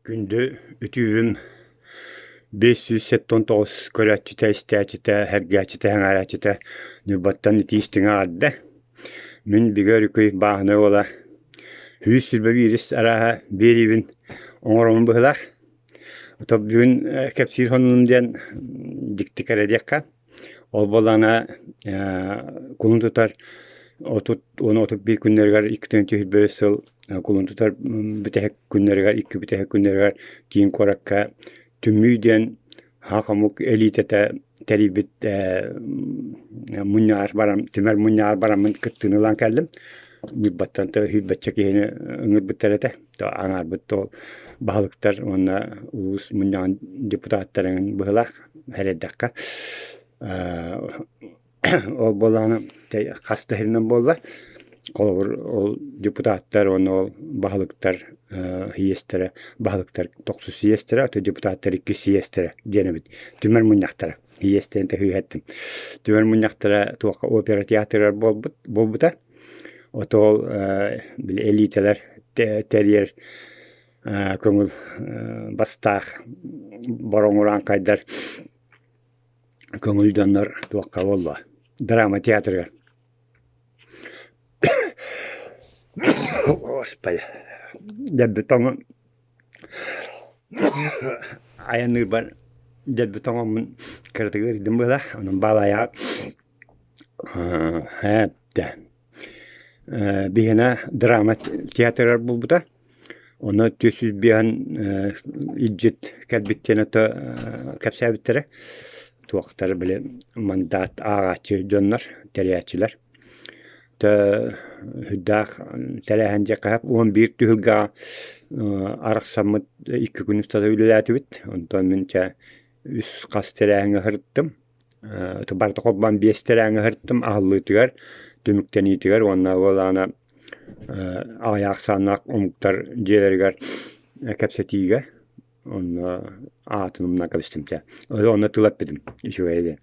Күндү үтүүбүм 579 көрөөччүтэ, истээччитэ, сэргээччитэ, сэҥээрээччитэ Ньурбаттан итии истиҥ эҕэрдэ. Мин Бигэ Өрүкүй бааһынай уола 121 арааһа биэриибин оҥороммун быһыылаах. Ото бүгүн кэпсиир сонунум диэн дьикти кэрэ диэххэ. Ол буоллаҕына кулун тутар 30 уонна 31 күннэригэр 2021 сыл кулун тутар бүтэһик күннэригэр, икки бүтэһик күннэригэр киин куоракка Түмүү диэн саха омук элитэтэ тэрийбит мунньаҕар баран, түмэр мунньаҕар бараммын кыттыыны ылан кэллим. Ньурбаттан сүүрбэччэ киһини ыҥырбыттар этэ. Аҥаарбыт ол баһылыктар уонна улуус мунньаҕын депутаттарын быһыылаах эрэйдэххэ. Ол буоллаҕына хас да сиринэн буолла. Холобур, ол депутаттар уонна ол баһылыктар съезтэрэ, баһылыктар тохсус съезтэрэ, ото депутаттар иккис съезтэрэ диэн эбит. Түмэр мунньахтара. Съезтэрин тэһииһэттим. Түмэр мунньахтара туохха опера театрыгар буолбут буолбута. Ото ол били элитэлэр тэрийэр көҥүл бастаах бороҥ-урааҥхайдар көҥүл дьоннор туохха буолла драма театрыгар. Господи, дэлби тоҥон айанныырбар дэлби тоҥоммун кыратык ыарыйдым быһыылаах, онон баалаайаҕа эптэ биһиэнэ драма театрыгар буолбута. Онно 405 илдьит кэлбит диэн ото кэпсээбиттэрэ. Туохтар били мандат ааҕааччы дьоннор, тэрийээччилэр. Сүрдээх тэрээһин диэххэ 11 түһүлгэҕэ арахсаммыт 2 күн устата үлэлээтибит. Онтон мин чэ үс хас тэрээһиҥҥэ сырыттым. Барыта холбоон биэс тэрээһиҥҥэ сырыттым аһыллыытыгар, түмүктэниитигэр уонна ол аана аҕыйах ахсааннаах омуктар дьиэлэригэр кэпсэтиигэ онно аатын умнан кэбистим чэ. Онно тыл эппитим үчүгэй диэн.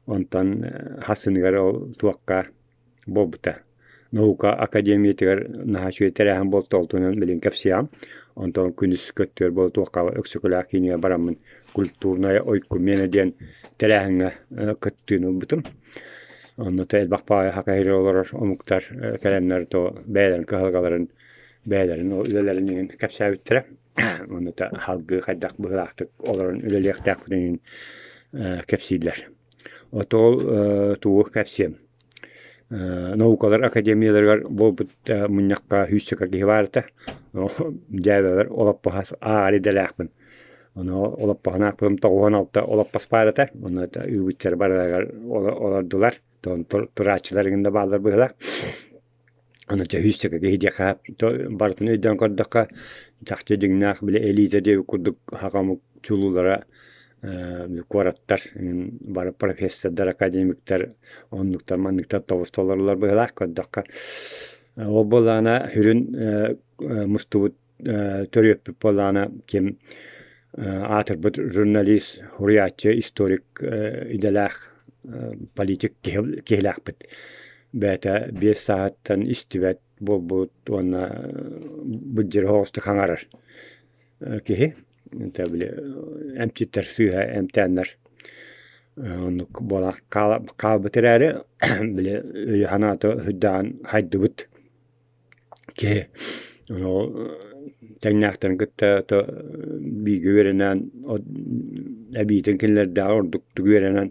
Онтон хасыныгар ол туохха буолбута. Наука академиятыгар наһаа үчүгэй тэрээһин буолта, ол туһунан билигин кэпсиэҕим. Онтон күнүс көттүөр буола туохха Өксөкүлээх киинигэр бараммын культурная ойкумена диэн тэрээһиҥҥэ кыттыыны ылбытым. Онно элбэх баҕайы саха сиригэр олорор омуктар кэлэннэр то бэйэлэрин кыһалҕаларын, бэйэлэрин үлэлэрин иһин кэпсээбиттэрэ. Онно салгыы хайдах быһыылаахтык олорон үлэлиэхтээхпитин иһин кэпсииллэр. Ото ол тугу кэпсиэм. Наукалар академияларыгар буолбут мунньахха сүүсчэкэ киһи баар этэ. Дьээбэбэр олоппоһо ааҕар идэлээхпин. Ону олоппоһун аахпытым 96 олоппос баар этэ. Онно ыыбыччар барыларыгар олордулар. Турааччылар иҥин да бааллар быһыылаах. Аны чэ сүүсчэкэ киһи диэххэ барытын өйдөөн көрдөххө, чахчы дьиҥнээх били Элиза диэбит курдук саха омук чулуулара куораттар бары профессордар, академиктар оннуктар манныктар тобус толорулар быһыылаах көрдөххө. Ол буоллаҕына сүрүн мустубут төрүөппүт буоллаҕына ким аатырбыт журналист, суруйааччы, историк идэлээх политик киһилээхпит. Бэйэтэ 5 сааһыттан истибэт буолбут уонна быдьыр соҕустук хаҥарар киһи. Били эмчиттэр сыыһа эмтээннэр оннук буолан хаалбыт эрээри били өйө-санаата сүрдээҕин хайдыбыт киһи тэҥнээхтэрин кытта бииргэ үөрэнэн эбиитин кинилэрдээҕэр ордуктук үөрэнэн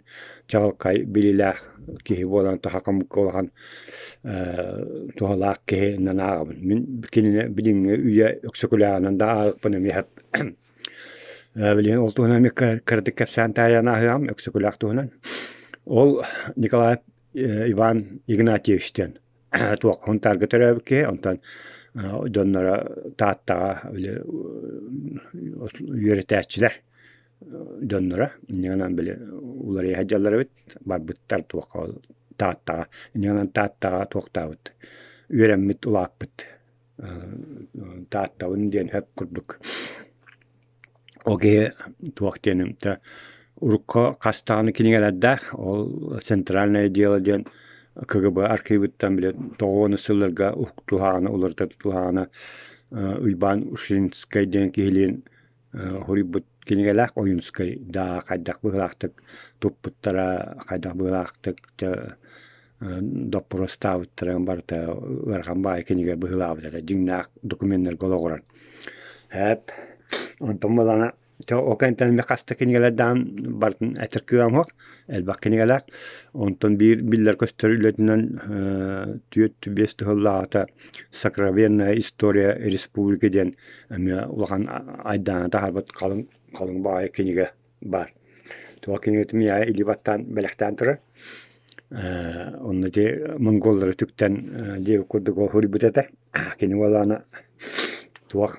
чаҕылхай билиилээх киһи буолан саха улахан туһалаах киһинэн ааҕабын. Мин кинини билиҥҥи үйэ Өксөкүлээҕинэн да ааҕыахпын эмиэ сөп. Билигин ол туһунан эмиэ кыратык кэпсээн таарыйан ааһыаҕым Өксөкүлээх туһунан. Ол Николай Иван Игнатьевич диэн туох Сунтаарга төрөөбүт киһи, онтон дьонноро Тааттаҕа үөрэтээччилэр дьонноро инньэ гынан били уларыйа сылдьаллар эбит, барбыттар туохха Тааттаҕа. Инньэ гынан Тааттаҕа туохтаабыт, үөрэммит, улааппыт Тааттабын диэн сөп курдук. Ол киһи туох диэн урукку хас даҕаны кинигэлэрдээх, ол «Центральное дело» диэн КГБ архивыттан били 90 сылларга уһуктуһаҕына, уларыта тутуһаҕына Уйбаан Ушинскай диэн киһилиин Хоруйбут кинигэлээх Ойуунускай да хайдах быһыылаахтык туппуттара, хайдах быһыылаахтык доппуруостаабыттара барыта ыарахан баайы кинигэ быһыылаабыт этэ дьиҥнээх докуменнарга олоҕуран. Эп онтон буоллаҕына ол кэнниттэн эмиэ хас да кинигэлэрдээн барытын этэр кыаҕым суох, элбэх кинигэлээх. Онтон биир биллэр-көстөр үлэтинэн 4-5 сыллааҕыта «Сокровенная история республики» диэн эмиэ улахан айдааны таһаарбыт халыҥ халыҥ баҕайы кинигэ баар. Туох кинигэтин миэхэ илии баттаан бэлэхтээн турар. Онно ити монголлары түктэн диэбит курдук суруйбут этэ. Кини уолаана туох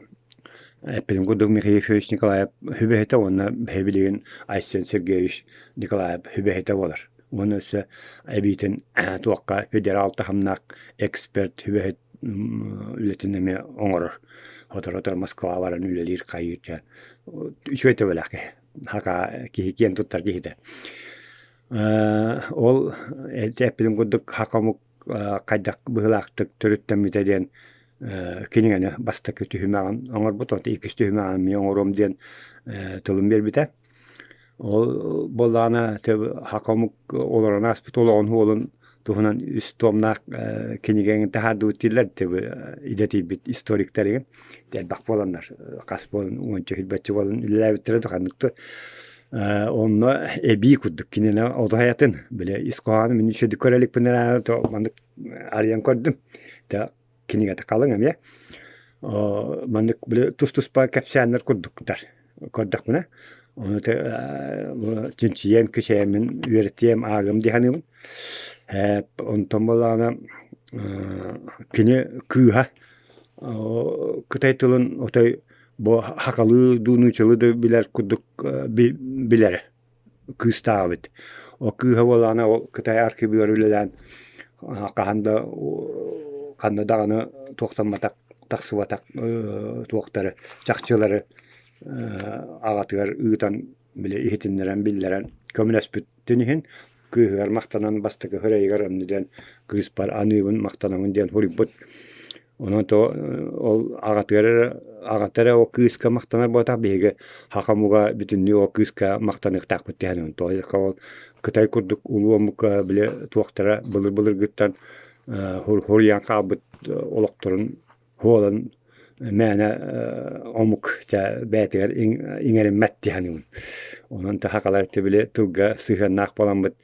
эппитим курдук Михаил Ефимович Николаев сүбэһитэ уонна биһи билигин Айсен Сергеевич Николаев сүбэһитэ буолар. Уонна өссө эбиитин туохха федерал таһымнаах эксперт сүбэһит үлэтин эмиэ оҥорор. Сотору-сотору Москваҕа баран үлэлиир хайыыр чэ үчүгэй төбөлөөх киһи. Хака киһи киэн туттар киһитэ. Ол эппитим курдук хака омук хайдах быһыылаахтык төрүттэммитэ диэн кинигэни бастакы түһүмэҕин оҥорбут, онтон иккис түһүмэҕин эмиэ оҥоруом диэн тылын биэрбитэ. Ол буоллаҕына хака омук олорон ааспыт олоҕун суолун туһунан үс туомнаах кинигэҥин таһаардыбыт дииллэр идэтийбит историктар игин элбэх буоланнар хас буолан уонча сүүрбэччэ буолан үлэлээбиттэрэ да ханнык да онно эбии курдук кинини отоһуйатын били ис хоһоону мин үчүгэйдик көрө иликпин эрээри то маннык арыйан көрдүм кинигэтэ халыҥ эмиэ маннык били тус-туспа кэпсээннэр курдуктар көрдөхпүнэ ону чинчийэн кичэйэммин үөрэтиэм ааҕыам дии саныыбын онтон буоллаҕына кини кыыһа кытай тылын отой бу хахалыы дуу нууччалыы да билэр курдук билэрэ кыыстаах эбит. Ол кыыһа буоллаҕына ол Кытай архивыгар үлэлээн хаһан да ханна даҕаны туохтамматах тахсыбатах туохтары чахчылары аҕатыгар ыытан били иһитиннэрэн биллэрэн көмөлөспүтүн иһин кыыһыгар махтанан бастакы сырайыгар онно диэн кыыспар аныыбын махтанабын диэн суруйбут. Онон то ол аҕатыгар эрэ аҕата эрэ ол кыыска махтанар буолбатах биһиги саха омуга бүтүннүү ол кыыска махтаныахтаахпыт диэн тоҕо диэтэххэ ол Кытай курдук улуу омукка били туохтара былыр-былыргыттан хуруйан хаалбыт олохторун Буолан мээнэ омук чэ бэйэтигэр иҥэриммэт дии саныыбын. Онон сахалар били тылга сыһыаннаах буоламмыт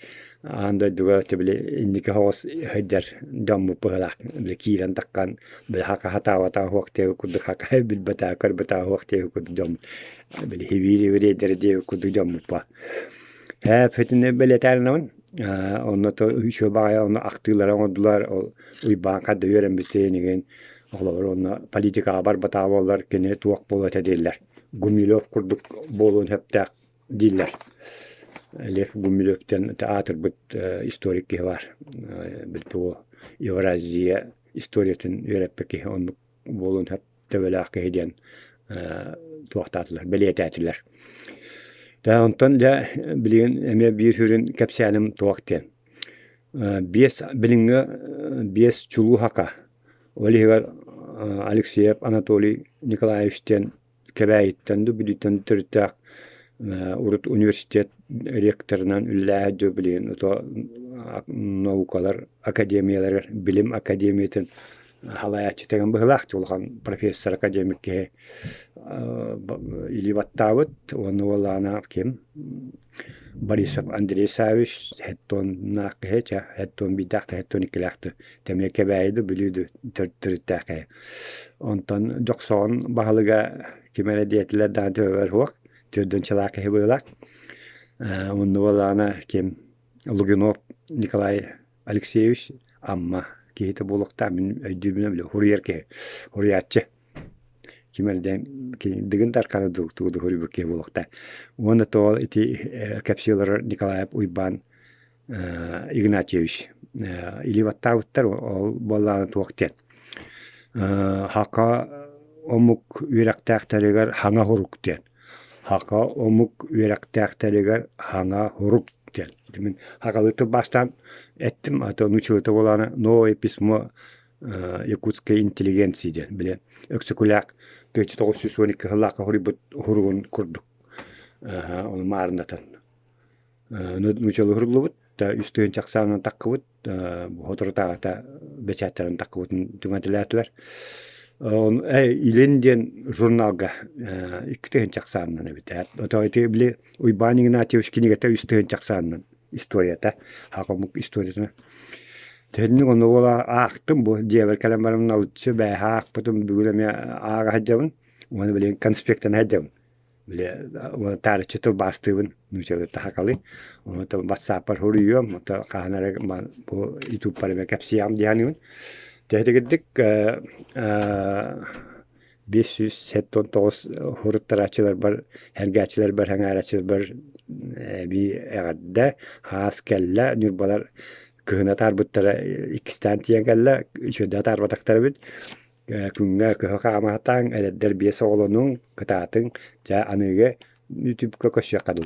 аан дойдуга били инники соҕус сылдьар дьоммут быһыылаах били киирэн таххан били хака сатаабатаҕа суох диэбит курдук хака билбэтэҕэ көрбөтөҕө суох диэбит курдук дьоммут били хибиир еврейдэрэ диэбит курдук дьоммут баар. Ээ итини бэлиэтээри онно үчүгэй баҕайы онно ахтыылары оҥордулар ол Уйбаан ханна үөрэммитин игин холобур уонна политикаҕа барбатаҕа буоллар кини туох буолуо этэ дииллэр. Гумилев курдук буолуон сөптөөх дииллэр. Лев Гумилев диэн аатырбыт историк киһи баар. Били Евразия историятын үөрэппит киһи оннук буолуон сөп төбөлөөх киһи диэн туохтаатылар, бэлиэтээтилэр. Дьэ онтон дьэ билигин эмиэ биир сүрүн кэпсээним туох диэн. Биэс билиҥҥи биэс чулуу хака, ол иһигэр Алексеев Анатолий Николаевич диэн Кэбээйиттэн дуу, Бүлүүттэн дуу төрүттээх урут университет ректорынан үлэлээбит дьон билигин ото наукалар академияларыгар билим академиятын салайааччыта быһыылаах улахан профессор академик киһи илии баттаабыт уонна уоллаана ким Борисов Андрей Саввич хеттоннаах киһи чэ хеттон биирдээх да хеттон иккилээх да тэмиэ Кэбээйи да Бүлүү да төрүттээх киһи онтон Дьохсоҕон баһылыга ким эрэ диэтилэр даҕаны төбөбөр суох төрдүнчэлээх киһи быһыылаах онно буоллаҕына ким Лугинов Николай Алексеевич Амма киһитэ буолуохтаах мин өйдүүбүнэн били суруйар киһи суруйааччы ким эрэ диэн Дыгын Дарханы дуу тугу да суруйбут киһи буолуохтаах уонна тоҕо ити кэпсии олорор Николаев Уйбаан Игнатьевич илии баттаабыттар ол буоллаҕына туох диэн Хака омук үөрэхтээхтэригэр хаҥа сурук диэн Хака омук үөрэхтээхтэригэр хаҥа сурук диэн. Мин сахалыы тылбаастаан эттим, а то нууччалыыта буолаана новое письмо якутской интеллигенции диэн. Били Өксөкүлээх 1912 сыллаахха суруйбут суругун курдук ону маарынатан нууччалыы суруллубут үс тыһыынча ахсаанынан таххыбыт соторутааҕыта бэчээттэрин таххыбытын түҥэтилээтилэр. Илин диэн журналга 2 тыһыынча ахсаанынан эбит. Ото ити били Уйбаан Игнатьевич кинигэтэ 3 тыһыынча ахсаанынан историята, саха омук историята. Тэһинник ону буола аахтым бу дьиэбэр кэлэн баран налыччы бээһэ аахпытым бүгүн эмиэ ааҕа сылдьабын уонна билигин конспектана сылдьабын. Били таарыччы тылбаастыыбын нууччалыы сахалыы. Ону ватсаппар суруйуом, ото хаһан эрэ бу ютубпар эмэ кэпсиэҕим дии саныыбын. Тэһитигирдик 579 суруттарааччыларбар, сэргээччилэрбэр, сэҥээрээччилэрбэр эбии эҕэрдэ, хаас кэллэ, Ньурбалар кыһын атаарбыттара иккистээн тиийэн кэллэ, үчүгэйдик атаарбатахтар эбит. Күҥҥэ көһө хаама сатааҥ, эдэрдэр биэс оҕолонуҥ, кытаатыҥ, дьэ аныгы ютубка көрсүөххэ дылы.